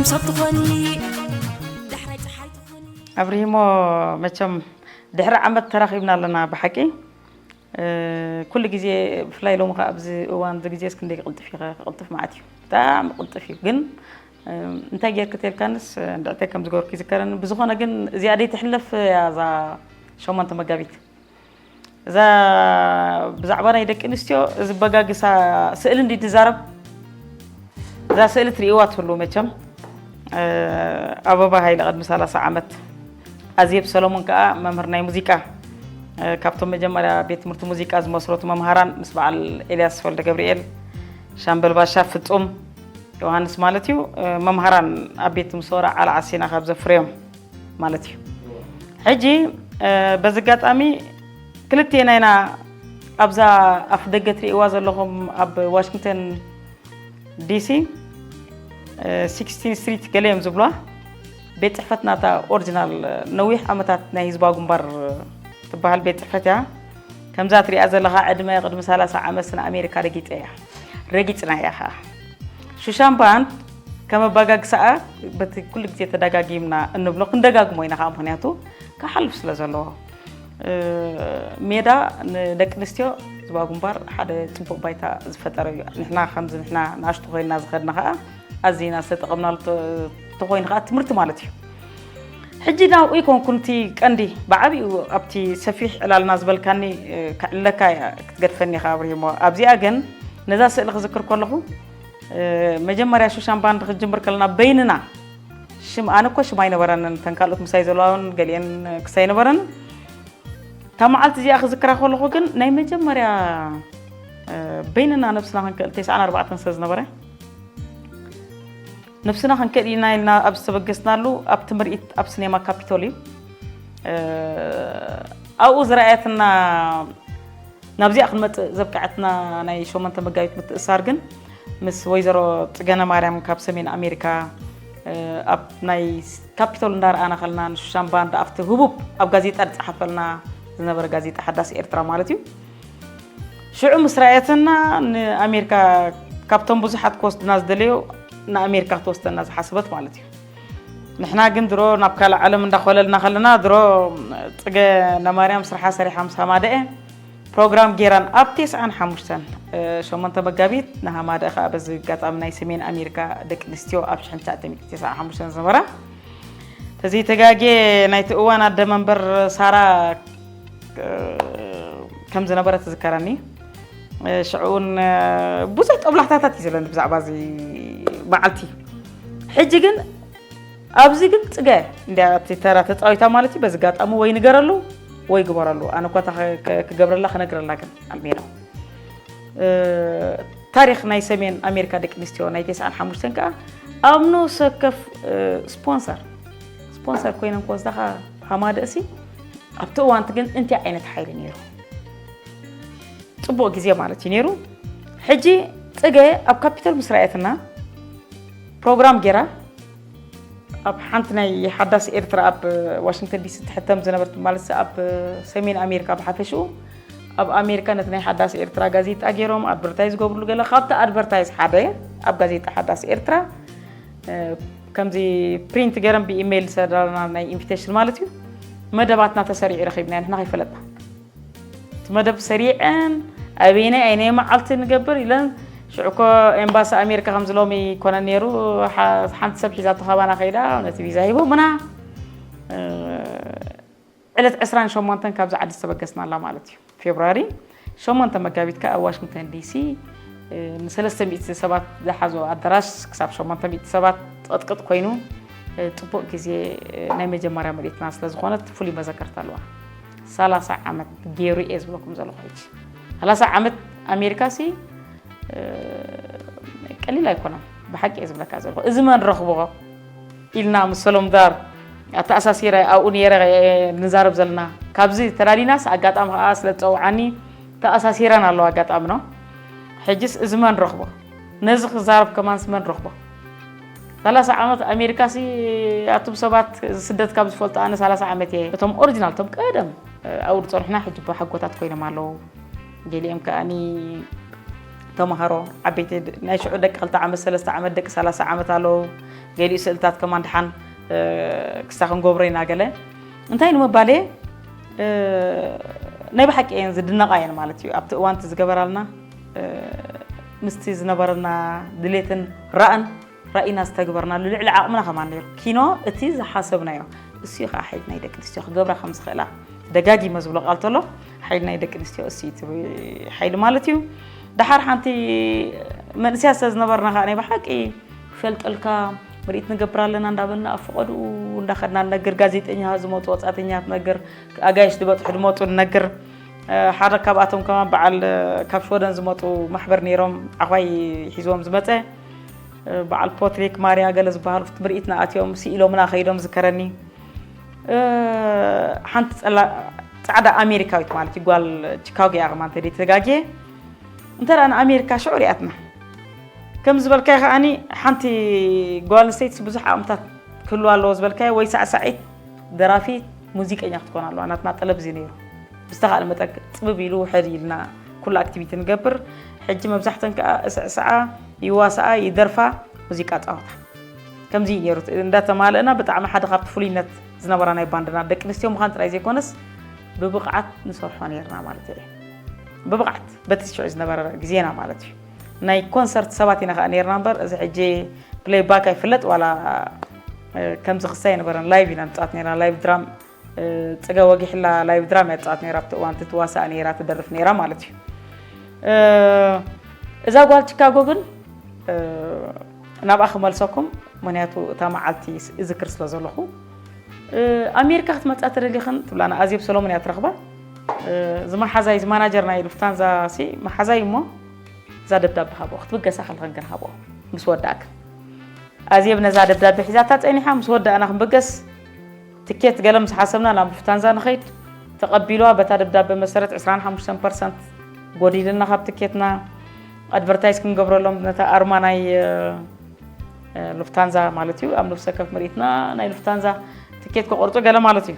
ምሳብ ትኾኒ፣ ደሓይ ጸሓይ ትኾኒ። ኣብርሂሞ፣ መቸም ድሕሪ ዓመት ተራኺብና ኣለና ብሓቂ። ኩሉ ግዜ፣ ብፍላይ ሎሚ ከኣ ኣብዚ እዋን እዚ ግዜስ ክንደይ ክቕልጥፍ እዩ፣ ክቕልጥፍ ማለት እዩ። ብጣዕሚ ቅልጥፍ እዩ። ግን እንታይ ጌርክ ተልካንስ፣ እንድዕተይ ከም ዝገበርኩ ይዝከረኒ። ብዝኾነ ግን እዚኣ ደይ ትሕለፍ እያ እዛ ሸሞንተ መጋቢት። እዛ ብዛዕባ ናይ ደቂ ኣንስትዮ እዚ በጋግሳ ስእሊ እንዲ ትዛረብ፣ እዛ ስእሊ ትርእይዋ ትህሉ መቸም። ኣበባ ሃይለ ቅድሚ ሰላሳ ዓመት፣ ኣዜብ ሰሎሞን ከኣ መምህር ናይ ሙዚቃ፣ ካብቶም መጀመርያ ቤት ትምህርቲ ሙዚቃ ዝመስረቱ መምሃራን ምስ በዓል ኤልያስ ወልደ ገብርኤል፣ ሻምበል ባሻ ፍጹም ዮሃንስ ማለት እዩ፣ መምሃራን ኣብ ቤት ትምህርቲ ሰውራ ዓላ ዓሲና ካብ ዘፍረዮም ማለት እዩ። ሕጂ በዚ ኣጋጣሚ ክልቴና ኢና ኣብዛ ኣፍ ደገ ትርእይዋ ዘለኹም ኣብ ዋሽንግተን ዲሲ ሲክስቲን ስትሪት ገለ እዮም ዝብሏ። ቤት ጽሕፈት ናታ ኦሪጂናል ነዊሕ ዓመታት ናይ ህዝባዊ ግንባር ትበሃል ቤት ጽሕፈት እያ። ከምዛ ትሪኣ ዘለኻ ዕድመ ቅድሚ ሰላሳ ዓመት ንኣሜሪካ ረጊጸ እያ። ረጊጽና እያ ኸኣ። ሹሻን ባንድ ከም ኣባጋግሳኣ በቲ ኩሉ ግዜ ተደጋጊምና እንብሎ ክንደጋግሞ ኢና ኸኣ፣ ምኽንያቱ ክሓልፍ ስለ ዘለዎ። እ፣ ሜዳ ንደቂ ኣንስትዮ ህዝባዊ ግንባር ሓደ ጽቡቕ ባይታ ዝፈጠረ እዩ። ንሕና ከምዚ ንሕና ንኣሽቱ ኮይንና ዝኸድና ኸኣ ኣዚና ዝተጠቐምናሉ ተ-፣ ተኾይኑ ኸኣ ትምህርቲ ማለት እዩ። ሕጂ ናብኡ ይኮንኩን እቲ ቀንዲ ብዓቢኡ ኣብቲ ሰፊሕ ዕላልና ዝበልካኒ፣ እ፣ ከዕልለካ እያ ክትገድፈኒ ኢኻ ኣብርሂሞ። ኣብዚኣ ግን ነዛ ስእሊ ክዝክር ከለኹ፣ እ፣ መጀመርያ ሹሻን ባንድ ክጅምር ከለና በይንና ሽም፣ ኣነ እኮ ሽም ኣይነበረንን፣ እተን ካልኦት ምሳይ ዘለዋ እውን ገሊአን ክስ ኣይነበረንን። እታ መዓልቲ እዚኣ ክዝክራ ከለኹ ግን ናይ መጀመርያ፣ እ፣ በይንና ነብስና ክንክእል፣ ተስዓን ኣርባዕተን ስለ ዝነበረ፣ ነብስና ክንክእል ኢና ኢልና ኣብ ዝተበገስናሉ ኣብቲ ምርኢት ኣብ ሲኔማ ካፒቶል እዩ። እ፣ ኣብኡ ዝረኣየትና፣ ናብዚኣ ክንመጽእ ዘብቅዐትና ናይ ሸሞንተ መጋቢት ምትእሳር ግን ምስ ወይዘሮ ጽገነ ማርያም ካብ ሰሜን ኣሜሪካ፣ እ፣ ኣብ ናይ ካፒቶል እንዳረኣና ከለና ንሹሻን ባንድ ኣብቲ ህቡብ ኣብ ጋዜጣ ዝጸሓፈልና ዝነበረ ጋዜጣ ሓዳስ ኤርትራ ማለት እዩ። ሽዑ ምስ ረኣየትና ንኣሜሪካ ካብቶም ብዙሓት ክወስድና ዝደለዩ ንኣሜሪካ ክትወስደና ዝሓስበት ማለት እዩ። ንሕና ግን ድሮ ናብ ካልእ ዓለም እንዳኾለልና ከለና ድሮ ጽገ ነማርያም ስርሓ ሰሪሓ ምስ ሃማደኤ ፕሮግራም ጌራን ኣብ ተስዓን ሓሙሽተን፣ እ፣ ሸሞንተ መጋቢት ንሃማደኤ ከኣ በዚ ኣጋጣሚ ናይ ሰሜን ኣሜሪካ ደቂ ኣንስትዮ ኣብ ሽሕን ትሽዓተ ሚእትን ተስዓን ሓሙሽተን ዝነበራ ተዘይተጋጌ ናይቲ እዋን ኣደ መንበር ሳራ፣ እ፣ ከም ዝነበረ ትዝከረኒ። እ፣ ሽዑ እውን፣ እ፣ ብዙሕ ጦብላሕታታት እዩ ዘለኒ ብዛዕባ እዚ በዓልቲ። ሕጂ ግን ኣብዚ ግን ጽገ እንድያ እቲ ተራ ተጻዊታ ማለት እዩ። በዚ ኣጋጣሚ ወይ ንገረሉ ወይ ግበረሉ። ኣነ እኳ እታ ከ-፣ ከ-፣ ክገብረላ ክነግረላ ግን ኣልሜዳ። እ፣ ታሪኽ ናይ ሰሜን ኣሜሪካ ደቂ ኣንስትዮ ናይ ተስዓን ሓሙሽተን ከኣ ኣብ ነፍሲ ወከፍ፣ እ፣ ስፖንሰር፣ ስፖንሰር ኮይነን ክወስዳኻ ሃማደእሲ ኣብቲ እዋንቲ ግን እንታይ ዓይነት ሓይሊ ነይሩ? ጽቡቕ ግዜ ማለት እዩ ነይሩ። ሕጂ ጽገ ኣብ ካፒቶል ምስ ረኣየትና ፕሮግራም ጌራ ኣብ ሓንቲ ናይ ሓዳስ ኤርትራ ኣብ ዋሽንግተን ዲሲ ትሕተም ዝነበረት ማለት ኣብ ሰሜን ኣሜሪካ ብሓፈሽኡ ኣብ ኣሜሪካ ነቲ ናይ ሓዳስ ኤርትራ ጋዜጣ ገይሮም ኣድቨርታይዝ ዝገብርሉ ገለ ካብቲ ኣድቨርታይዝ ሓደ ኣብ ጋዜጣ ሓዳስ ኤርትራ፣ እ፣ ከምዚ ፕሪንት ገይረን ብኢሜይል ዝሰደራና ናይ ኢንቪቴሽን ማለት እዩ መደባትና ተሰሪዑ ረኺብና ንሕና ከይፈለጥና። እቲ መደብ ሰሪዐን ኣበይናይ ኣይናይ መዓልቲ ንገብር ኢለን ሽዑ እኮ ኤምባሲ ኣሜሪካ ከምዚ ሎሚ ይኮነን ነይሩ፣ ሓ-፣ ሓንቲ ሰብ ሒዛቶ ካባና ከይዳ ነቲ ቪዛ ሂቦምና። እ፣ ዕለት ዕስራን ሸሞንተን ካብዚ ዓዲ ዝተበገስናላ ማለት እዩ። ፌብሩዋሪ ሸሞንተ መጋቢት ከኣ ኣብ ዋሽንግተን ዲሲ፣ እ፣ ንሰለስተ ሚእቲ ሰባት ዝሓዞ ኣዳራሽ ክሳብ ሸሞንተ ሚእቲ ሰባት ቅጥቅጥ ኮይኑ፣ እ፣ ጽቡቕ ግዜ፣ እ፣ ናይ መጀመርያ ምርኢትና ስለ ዝኾነት ፍሉይ መዘከርታ ኣለዋ። ሰላሳ ዓመት ገይሩ እየ ዝብለኩም ዘለኹ ሕጂ። ሰላሳ ዓመት ኣሜሪካሲ፣ እ፣ ቀሊል ኣይኮነን። ብሓቂ እየ ዝብለካ ዘለኹ። እዚ መን ረኽቦ ኢልና ምስ ሰሎም ዳር ኣተኣሳሲረ ኣብኡ ነይረ ንዛረብ ዘለና። ካብዚ ተላሊናስ ኣጋጣሚ ከኣ ስለ ዝጸውዓኒ ተኣሳሲረን ኣለዋ ኣጋጣሚ ነው። ሕጅስ እዚ መን ረኽቦ? ነዚ ክዛረብ ከማንስ መን ረኽቦ? ሰላሳ ዓመት ኣሜሪካሲ ኣቱም ሰባት ስደት ካብ ዝፈልጡ ኣነ ሰላሳ ዓመት እየ። እቶም ኦሪጂናል እቶም ቀደም ኣብኡ ዝጸንሑና ሕጂ እባ ሓጎታት ኮይኖም ኣለዉ። ገሊኦም ከኣኒ ተምሃሮ ዓበይቲ ድ- ናይ ሽዑ ደቂ ክልተ ዓመት ሰለስተ ዓመት ደቂ ሰላሳ ዓመት ኣለዉ። ገሊኡ ስእልታት ከማን ድሓን ክስታ ክንገብሮ ኢና ገለ እንታይ ንምባል እየ ናይ ብሓቂ እየን ዝድነቓ እየን ማለት እዩ። ኣብቲ እዋንቲ ዝገበራልና ምስቲ ዝነበረና ድሌትን ራእን ራእና ዝተግበርናሉ ልዕሊ ዓቕምና ከማን ነይሩ። ኪኖ እቲ ዝሓሰብናዮ እሱ ከዓ ሓይሊ ናይ ደቂ ኣንስትዮ ክገብራ ከም ዝኽእላ ደጋጊመ ዝብሎ ቃል ተሎ ሓይሊ ናይ ደቂ ኣንስትዮ እሱ እዩ እቲ ሓይሊ ማለት እዩ። ደሓር ሓንቲ መንእስያ ስለ ዝነበርና ከዓ ናይ ብሓቂ ፈልጠልካ ምርኢት ንገብር ኣለና እንዳበልና ኣብ ፈቐድኡ እንዳኸድና ንነግር። ጋዜጠኛ ዝመፁ ወፃእተኛ ትነግር፣ ኣጋይሽ ዝበፅሑ ዝመፁ ንነግር። ሓደ ካብኣቶም ከማ በዓል ካብ ሽወደን ዝመፁ ማሕበር ነይሮም ዓኳይ ሒዝዎም ዝመፀ በዓል ፖትሪክ ማርያ ገለ ዝበሃሉ ምርኢትና ኣትዮም ስኢሎምና ከይዶም ዝከረኒ። ሓንቲ ፃዕዳ ኣሜሪካዊት ማለት እዩ ጓል ቺካጎ እያ ከማ እንተ ተጋግየ እንተ ንኣሜሪካ ሽዑ ሪኣትና ከም ዝበልካዮ ከዓኒ ሓንቲ ጓል ኣንስተይትስ ብዙሕ ዓቕምታት ክህልዋ ኣለዎ ዝበልካዮ ወይ ሳዕሳዒት ደራፊት ሙዚቀኛ ክትኮን ኣለዋ። ናትና ጠለብ እዚ ነይሩ። ብዝተኻእለ መጠን ጽብብ ኢሉ ውሕድ ኢልና ኩሉ ኣክቲቪቲ ንገብር። ሕጂ መብዛሕተን ከዓ እስዕስዓ፣ ይዋስኣ፣ ይደርፋ፣ ሙዚቃ ጻወታ። ከምዚ እዩ ነይሩ። እንዳተማልእና ብጣዕሚ ሓደ ካብቲ ፍሉይነት ዝነበራ ናይ ባንድና ደቂ ኣንስትዮ ምዃን ጥራይ ዘይኮነስ ብብቕዓት ንሰርሖ ነይርና ማለት እዩ። ብብቕዓት በቲ ሽዑ ዝነበረ ግዜና ማለት እዩ። ናይ ኮንሰርት ሰባት ኢና ከዓ ነይርና እምበር እዚ ሕጂ ፕሌይ ባክ ኣይፍለጥ ዋላ ከምዚ ክሳ ኣይነበረን። ላይቭ ኢና ንፃወት ነይርና። ላይቭ ድራም ፅገ ወጊሕላ ላይቭ ድራም እያ ትፃወት ነይራ ኣብቲ እዋን ትዋሳእ ነይራ ትደርፍ ነይራ ማለት እዩ። እዛ ጓል ቺካጎ ግን ናብኣ ክመልሰኩም ምክንያቱ እታ መዓልቲ እዝክር ስለ ዘለኹ ኣሜሪካ ክትመፃ ተደሊኽን ትብላና ኣዜብ ሰሎሞን እያ ትረኽባ። እዚ መሓዛይ እዚ ማናጀር ናይ ሉፍታንዛ ሲ መሓዛይ እሞ እዛ ደብዳቤ ሃቦ ክትብገሳ ከለኽን ግን ሃቦ ምስ ወዳእክን ኣዜብ ነዛ ደብዳቤ ሒዛታ ጸኒሓ ምስ ወዳእና ክንብገስ ትኬት ገለ ምስ ሓሰብና ናብ ሉፍታንዛ ንኸይድ ተቐቢልዋ በታ ደብዳቤ መሰረት ዕስራን ሓሙሽተን ፐርሰንት ጎዲልና ካብ ትኬትና ኣድቨርታይዝ ክንገብረሎም ነታ ኣርማ ናይ ሉፍታንዛ ማለት እዩ ኣብ ነፍሰ ከፍ ምርኢትና ናይ ሉፍታንዛ ትኬት ክቆርጡ ገለ ማለት እዩ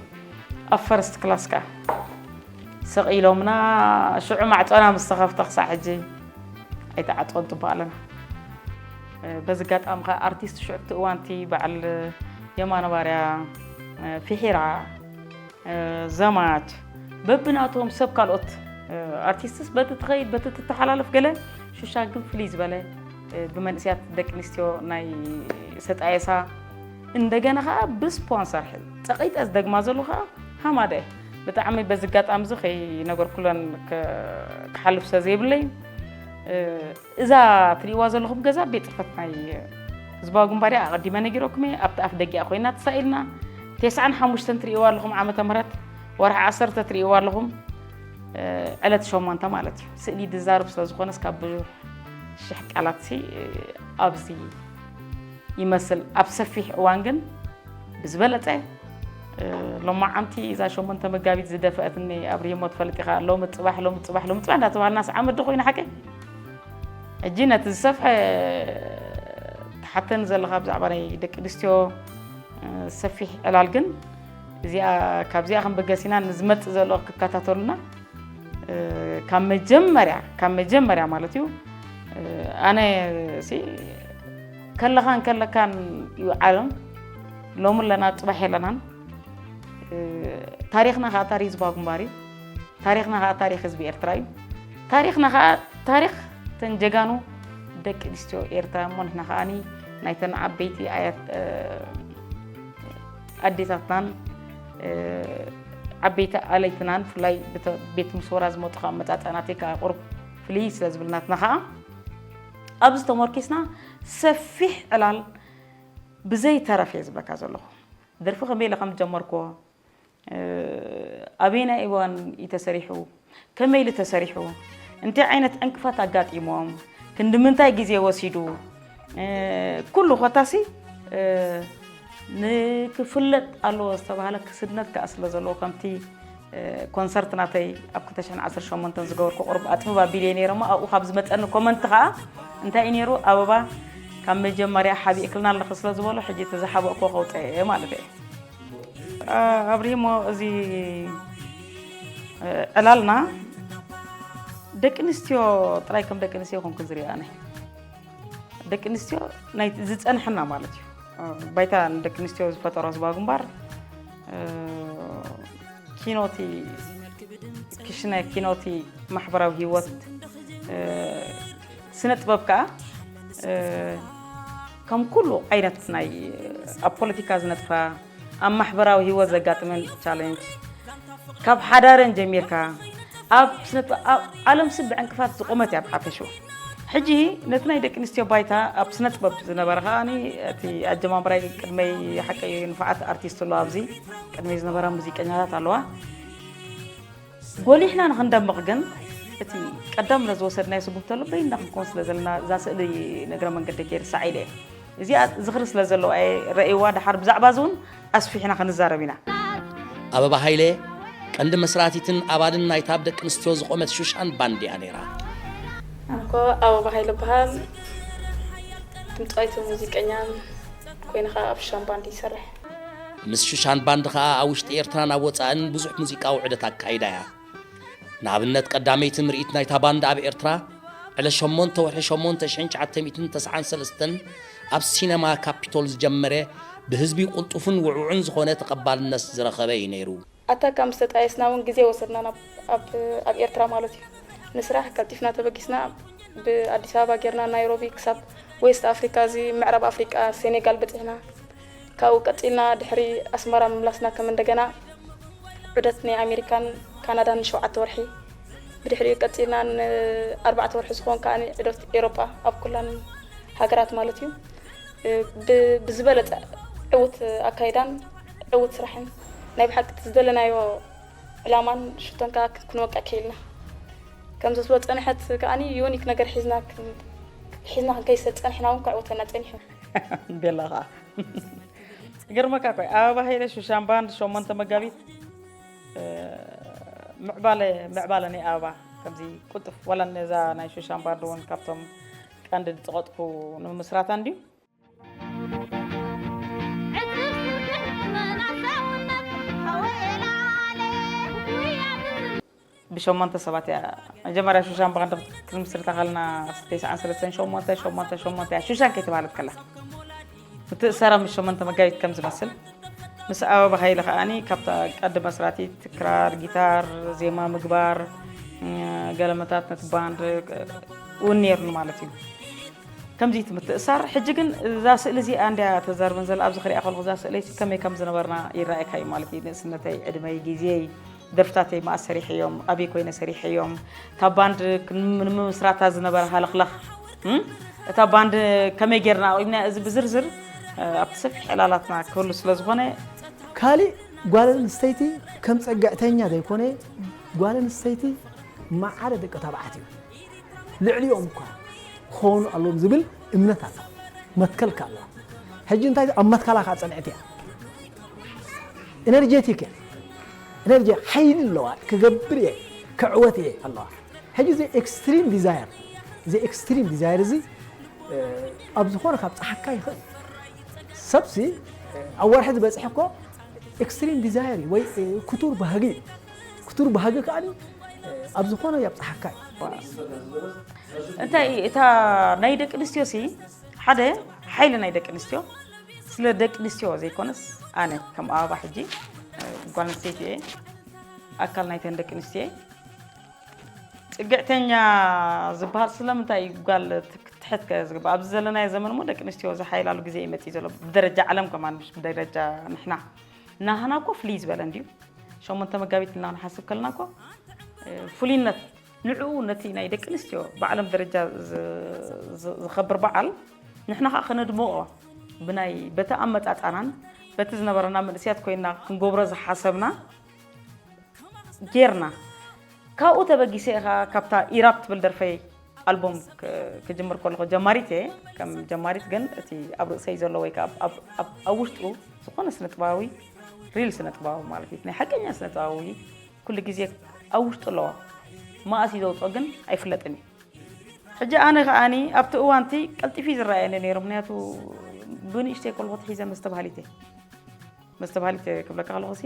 ኣብ ፈርስት ክላስ ከዓ ስቕ ኢሎምና ሽዑ ማዕጾና ምስ ተኸፍተ ክሳዕ ሕጂ ኣይተዓጽወን ጽቡቕ ኣለና። በዚ ኣጋጣሚ ኸዓ ኣርቲስት ሽዑ እቲ እዋንቲ በዓል የማነ ባርያ፣ ፊሒራ፣ ዘማች በብናቶም ሰብ ካልኦት ኣርቲስትስ በቲ ትኸይድ በቲ ትተሓላለፍ ገለ ሽሻ ግን ፍልይ ዝበለ ብመንእስያት ደቂ ኣንስትዮ ናይ ሰጣየሳ እንደገና ከዓ ብስፖንሰር ሕል ፀቂጠ ዝደግማ ዘሎ ከዓ ሃማደ ብጣዕሚ በዚ ኣጋጣሚ እዚ ከይነገርኩለን ክሓልፍ ሰ ዘይብለይ እዛ ትሪእዋ ዘለኹም ገዛ ቤት ፅፈት ናይ ህዝባዊ ግንባር እያ ኣቐዲመ ነጊረኩም እየ ኣብቲ ኣፍ ደጊኣ ኮይና ተሳኢልና ተስዓን ሓሙሽተን ትሪእዋ ኣለኹም ዓመተ ምህረት ወርሒ ዓሰርተ ትሪእዋ ኣለኹም ዕለት ሸሞንተ ማለት እዩ ስእሊ ድዛርብ ስለ ዝኾነስ ካብ ብዙሕ ሽሕ ቃላት ሲ ኣብዚ ይመስል ኣብ ሰፊሕ እዋን ግን ብዝበለፀ ሎማዓንቲ እዛ ሸሞንተ መጋቢት ዝደፈአትኒ ኣብርሂሞ ትፈልጥ ኢኻ ሎሚ ፅባሕ ሎሚ ፅባሕ ሎሚ ፅባሕ እንዳተባሃልና ሰዓ መዲ ኮይኑ ሓቂ ሕጂ ነቲ ዝሰፍሐ ትሓተኒ ዘለኻ ብዛዕባ ናይ ደቂ ኣንስትዮ ሰፊሕ ዕላል ግን እዚኣ ካብዚኣ ክንበገስ ኢና ንዝመፅእ ዘሎ ክከታተሉና ካብ መጀመርያ ካብ መጀመርያ ማለት እዩ ኣነ ከለኻን ከለካን እዩ ዓለም ሎሚ ኣለና ፅባሕ የለናን ታሪክና ከዓ ታሪክ ህዝባዊ ግንባር እዩ ታሪክና ከዓ ታሪክ ህዝቢ ኤርትራ እዩ ታሪክና ከዓ ታሪክ ተን ጀጋኑ ደቂ ኣንስትዮ ኤርትራ እሞ ንሕና ከዓ ናይተን ዓበይቲ ኣያት ኣዴታትናን ዓበይቲ ኣለይትናን ብፍላይ ቤት ምስ ወራ ዝመፁ ካብ መፃፀእናተይ ከዓ ቁሩብ ፍልይ ስለ ዝብል ናትና ከዓ ኣብዚ ተመርኪስና ሰፊሕ ዕላል ብዘይተረፍ እየ ዝብለካ ዘለኹ ደርፊ ከመይ ኢለ ከም ዝጀመርክዎ ኣበየናይ እዋን እዩ ተሰሪሑ ከመይ ኢሉ ተሰሪሑ እንታይ ዓይነት ዕንቅፋት ኣጋጢሞም ክንዲ ምንታይ ግዜ ወሲዱ ኩሉ ኮታሲ ንክፍለጥ ኣለዎ ዝተባሃለ ክስድነት ከዓ ስለ ዘለዎ ከምቲ ኮንሰርት ናተይ ኣብ ክልተ ሽሕን ዓሰርተ ሸሞንተን ዝገበርኩ ቁሩብ ኣጥብብ ኣቢለ ነይረ እሞ ኣብኡ ካብ ዝመፀኒ ኮመንት ከዓ እንታይ እዩ ነይሩ ኣበባ ካብ መጀመርያ ሓቢእክልና ኣለኺ ስለ ዝበሎ ሕጂ እቲ ዝሓበእኮ ከውፀ እየ ማለት እየ ኣብሪሞ እዚ ዕላልና ደቂ ኣንስትዮ ጥራይ ከም ደቂ ኣንስትዮ ኮንኩ ዝሪኦ ኣነ። ደቂ ኣንስትዮ ናይ ዝጸንሐና ማለት እዩ። ባይታ ንደቂ ኣንስትዮ ዝፈጠሮ ህዝባዊ ግንባር፣ እ፣ ኪኖቲ ክሽነ ኪኖቲ ማሕበራዊ ህይወት፣ እ፣ ስነ ጥበብ ከኣ፣ እ፣ ከም ኩሉ ዓይነት ናይ ኣብ ፖለቲካ ዝነጥፋ፣ ኣብ ማሕበራዊ ህይወት ዘጋጥመን ቻለንጅ፣ ካብ ሓዳረን ጀሚርካ ኣብ ስነ ጥበብ፣ ኣብ ዓለም ስብ ብዕንቅፋት ዝቆመት እያ ብሓፈሽኡ። ሕጂ ነቲ ናይ ደቂ ኣንስትዮ ባይታ ኣብ ስነ ጥበብ ዝነበረ ከኣ እቲ ኣጀማምራይ ቅድመይ ሓቀይ ንፉዓት ኣርቲስት ኣሎ ኣብዚ ቅድመይ ዝነበራ ሙዚቀኛታት ኣለዋ። ጎሊሕና ንኽንደምቕ ግን እቲ ቀዳምነት ዝወሰድናዮ ስጉምቲ ኣሎ በይንና ክንከውን ስለ ዘለና እዛ ስእሊ ንእግረ መንገደይ ከይርሳዕ ኢለ እየ። እዚኣ ዝኽሪ ስለ ዘለዋ እየ ረእይዋ፣ ደሓር ብዛዕባ እዚ እውን ኣስፊሕና ክንዛረብ ኢና። ኣበባ ሃይለ ቀንዲ መስራቲትን ኣባልን ናይታ ኣብ ደቂ ኣንስትዮ ዝቖመት ሹሻን ባንድ እያ ነይራ። ኣንኮ ኣበባ ሃይለ በሃል ድምፃዊትን ሙዚቀኛን ኮይነ ከዓ ኣብ ሹሻን ባንድ ይሰርሕ። ምስ ሹሻን ባንድ ከዓ ኣብ ውሽጢ ኤርትራን ኣብ ወፃእን ብዙሕ ሙዚቃዊ ዑደት ኣካይዳ እያ። ንኣብነት ቀዳመይቲ ምርኢት ናይታ ባንድ ኣብ ኤርትራ ዕለት ሸሞንተ ወርሒ ሸሞንተ ሽሕን ትሽዓተ ሚእትን ተስዓን ሰለስተን ኣብ ሲነማ ካፒቶል ዝጀመረ ብህዝቢ ቁልጡፍን ውዕውዕን ዝኾነ ተቐባልነት ዝረኸበ እዩ ነይሩ። ኣታ ካብ ምስ ተጣየስና እውን ግዜ ወሰድና ናብ፣ ኣብ፣ ኣብ ኤርትራ ማለት እዩ። ንስራሕ ቀልጢፍና ተበጊስና ብኣዲስ ኣበባ ጌርና ናይሮቢ ክሳብ ዌስት ኣፍሪካ፣ እዚ ምዕራብ ኣፍሪቃ ሴኔጋል በፂሕና። ካብኡ ቀፂልና ድሕሪ ኣስመራ ምምላስና ከም እንደገና ዑደት ናይ ኣሜሪካን ካናዳን ንሸውዓተ ወርሒ፣ ብድሕሪኡ ቀፂልና ንኣርባዕተ ወርሒ ዝኸውን ከዓ ዑደት ኤሮጳ ኣብ ኩላን ሃገራት ማለት እዩ። ብ-፣ ብዝበለፀ ዕውት ኣካይዳን ዕውት ስራሕን ናይ ብሓቂ ዝደለናዮ ዕላማን ሽቶን ከዓ ክንወቅዕ ክኢልና። ከምዚ ዝበለ ፀንሐት ከዓኒ ዩኒክ ነገር ሒዝና ክን-፣ ሒዝና ክንከይድ ስለ ዝፀንሕና እውን ከዕውተና ፀኒሑ። ቤላ ከዓ ይገርመካ እኮ ኣበባ ሃይለ ሹሻን ባንድ ሸሞንተ መጋቢት፣ እ፣ ምዕባለ፣ ምዕባለ ናይ ኣበባ ከምዚ ቁልጥፍ ዋላ ነዛ ናይ ሹሻን ባንድ እውን ካብቶም ቀንዲ ዝፀቐጥኩ ንምስራታ እንድዩ። ብሸሞንተ ሰባት እያ መጀመርያ ሹሻን ባንድ ክንምስርታ ከለና፣ ተስዓን ሰለስተን ሸሞንተ ሸሞንተ ሸሞንተ እያ ሹሻን ከይተባህለት ከላ። ምትእሳራ ምስ ሸሞንተ መጋቢት ከም ዝመስል፣ ምስ ኣበባ ሃይለ ከዓኒ ካብታ ቀንዲ መስራቲት ክራር፣ ጊታር፣ ዜማ ምግባር፣ እ፣ ገለመታት ነቲ ባንድ እውን ነይሩኒ ማለት እዩ። ከምዚ እቲ ምትእሳር፣ ሕጂ ግን እዛ ስእሊ እዚኣ እንድያ ተዛርበን ዘላ፣ ኣብዚ ክሪኣ ከለኹ እዛ ስእለይ ከመይ ከም ዝነበርና ይረኣየካ እዩ ማለት እዩ። ንእስነተይ፣ ዕድመይ፣ ግዜይ፣ ደርፍታተይ መኣስ ሰሪሐዮም፣ ኣበይ ኮይነ ሰሪሐዮም፣ እታ ባንድ ክን-፣ ንምምስራታ ዝነበረ ሃለኽለኽ፣ እም? እታ ባንድ ከመይ ጌርና ኣቑምና፣ እዚ ብዝርዝር፣ እ፣ ኣብቲ ሰፊሕ ዕላላትና ክህሉ ስለ ዝኾነ፣ ካሊእ ጓል ኣንስተይቲ ከም ጸግዕተኛ ዘይኮነ፣ ጓል ኣንስተይቲ ማዕረ ደቂ ተባዕትዮ ልዕሊኦም እኳ ክኾኑ ኣለዎም ዝብል እምነት ኣሎ፣ መትከል ከኣ ኣለዋ። ሕጂ እንታይ ኣብ መትከላ ከኣ ጽንዕቲ እያ። ኤነርጀቲክ እያ። ኤነርጂ ሓይሊ ኣለዋ። ክገብር እየ፣ ክዕወት እየ ኣለዋ። ሕጂ እዚ ኤክስትሪም ዲዛየር፣ እዚ ኤክስትሪም ዲዛየር እዚ፣ እ፣ ኣብ ዝኾነ ካብ ጸሓካ ይኽእል። ሰብሲ፣ እ፣ ኣብ ወርሒ ዝበጽሕ እኮ ኤክስትሪም ዲዛየር እዩ፣ ወይ፣ እ፣ ክቱር ባህጊ እዩ። ክቱር ባህጊ ከኣ፣ እ፣ ኣብ ዝኾነ የብጽሓካ እዩ። እንታይ እታ ናይ ደቂ ኣንስትዮሲ ሓደ ሓይሊ ናይ ደቂ ኣንስትዮ፣ ስለ ደቂ ኣንስትዮ ዘይኮነስ፣ ኣነ ከም ኣበባ ሕጂ፣ እ፣ ጓል ኣንስተይቲ እየ፣ ኣካል ናይተን ደቂ ኣንስትዮ እየ። ጽግዕተኛ ዝበሃል ስለምንታይ እዩ ጓል ትክ-፣ ትሕት ከ ዝግባእ? ኣብዚ ዘለናዮ ዘመን እሞ ደቂ ኣንስትዮ ዝሓይላሉ ግዜ እዩ መጺኡ ዘሎ። ብደረጃ ዓለም ከማን፣ ምሽ ብደረጃ ንሕና። ናህና እኮ ፍልይ ዝበለ እንድዩ። ሸሞንተ መጋቢት ኢልና ክንሓስብ ከለና እኮ፣ እ፣ ፍሉይነት ንዕኡ ነቲ ናይ ደቂ ኣንስትዮ ብዓለም ደረጃ ዝ-፣ ዝ-፣ ዝኸብር በዓል ንሕና ኸኣ ከነድምቖ ብናይ፣ በቲ ኣመጻጻናን በቲ ዝነበረና መንእስያት ኮይንና ክንገብሮ ዝሓሰብና ጌርና። ካብኡ ተበጊሰ ኢኻ ካብታ ኢራፕ ትብል ደርፈይ ኣልቡም ክ-፣ ክጅምር ከለኹ ጀማሪት እየ። ከም ጀማሪት ግን እቲ ኣብ ርእሰይ ዘሎ ወይ ከኣ ኣብ፣ ኣብ፣ ኣብ፣ ኣብ ውሽጡ ዝኾነ ስነ ጥበባዊ፣ ሪል ስነ ጥበባዊ ማለት እዩ። ናይ ሓቀኛ ስነ ጥበባዊ ኩሉ ግዜ ኣብ ውሽጡ ኣለዎ። መኣስ እዩ ዘውፅኦ ግን ኣይፍለጥን እዩ። ሕጂ ኣነ ከኣኒ ኣብቲ እዋንቲ ቀልጢፉ እዩ ዝረኣየኒ ነይሩ። ምክንያቱ ብንእሽተይ ከለኹ ትሒዘ መስተብሃሊት እየ። መስተብሃሊት ክብለካ ከለኹ ሲ፣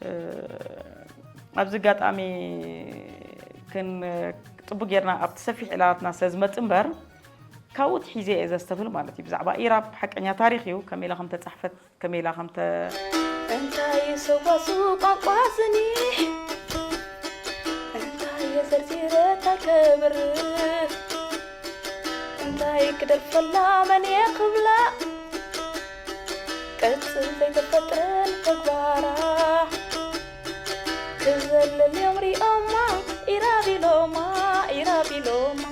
እ፣ ኣብዚ ኣጋጣሚ ክን-፣ ጽቡቅ ጌርና ኣብቲ ሰፊሕ ዕላላትና ስለ ዝመጽእ እምበር፣ ካብኡ ትሒዘ እየ ዘስተብህል ማለት እዩ። ብዛዕባ ኢራብ ሓቀኛ ታሪኽ እዩ፣ ከመይ ኢላ ከም ተጻሕፈት፣ ከመይ ኢላ ከም ተ- እንታይ እዩ ሰዋሱ ቋንቋ ዝኒሕ? እንታይ እየ ዘርዚረ እንታይ ከብርህ? እንታይ ክደርፈላ መን እየ ክብላ? ቅጽል ዘይተፈጥረን ተግባራ ክዘለል እዮም ሪኦማ፣ ኢራብ ኢሎማ፣ ኢራብ ኢሎማ፣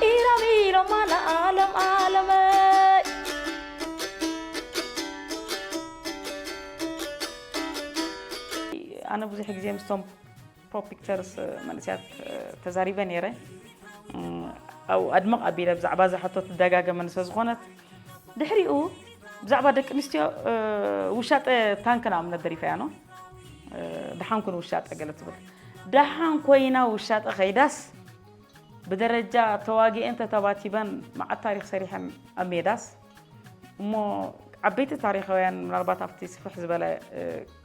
ኢራብ ኢሎማ ንዓለም ዓለመይ። ኣነ ብዙሕ ግዜ ምስቶም ፖፕ ፒክቸርስ መንእሰያት ተዛሪበ ነይረ። እም፣ ኣብኡ ኣድምቕ ኣቢለ ብዛዕባ እዛ ሕቶ ትደጋገመኒ ስለ ዝኾነት፣ ድሕሪኡ ብዛዕባ ደቂ ኣንስትዮ፣ እ፣ ውሻጠ ታንክ ንኣብነት ደሪፈያ ነው። እ፣ ደሓን ኩን ውሻጠ ገለ ትብል። ደሓን ኮይና ውሻጠ ከይዳስ ብደረጃ ተዋጊኤን ተተባቲበን መዓት ታሪኽ ሰሪሐን ኣብ ሜዳስ እሞ ዓበይቲ ታሪኻውያን ምናልባት ኣብቲ ስፍሕ ዝበለ፣ እ፣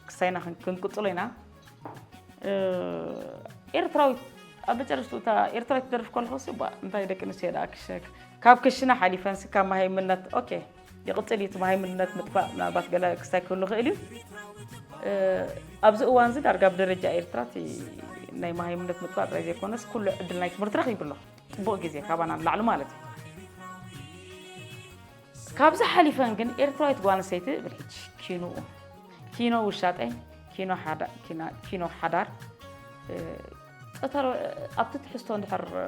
ክሳይና ክን-፣ ክንቅጽሎ ኢና። እ፣ ኤርትራዊት ኣብ መጨረሽትኡ እታ ኤርትራዊት ትደርፍ ከለኹ ሲ፣ ባ፣ እንታይ ደቂ ኣንስትዮ ደኣ ክሽ-፣ ካብ ክሽነ ሓሊፈን ሲ፣ ካብ መሃይምነት፣ ኦኬ፣ ይቕጽል እዩ እቲ መሃይምነት ምጥፋእ፣ ምናልባት ገለ ክስታይ ክህሉ ይኽእል እዩ። እ፣ ኣብዚ እዋን እዚ ዳርጋ ብደረጃ ኤርትራ እቲ ናይ መሃይምነት ምጥፋእ ጥራይ ዘይኮነስ፣ ኩሉ ዕድል ናይ ትምህርቲ ረኺቡ ኣሎ። ጽቡቕ ግዜ ካባና ንላዕሊ ማለት እዩ። ካብዚ ሓሊፈን ግን ኤርትራዊት ጓል ኣንስተይቲ እብል ሕጂ ኪንኡ፣ ኪኖ ውሻጠ፣ ኪኖ ሓዳ-፣ ኪና-፣ ኪኖ ሓዳር፣ እ፣ ጸተሎ-፣ ኣብቲ ትሕዝቶ እንድሕር፣ እ፣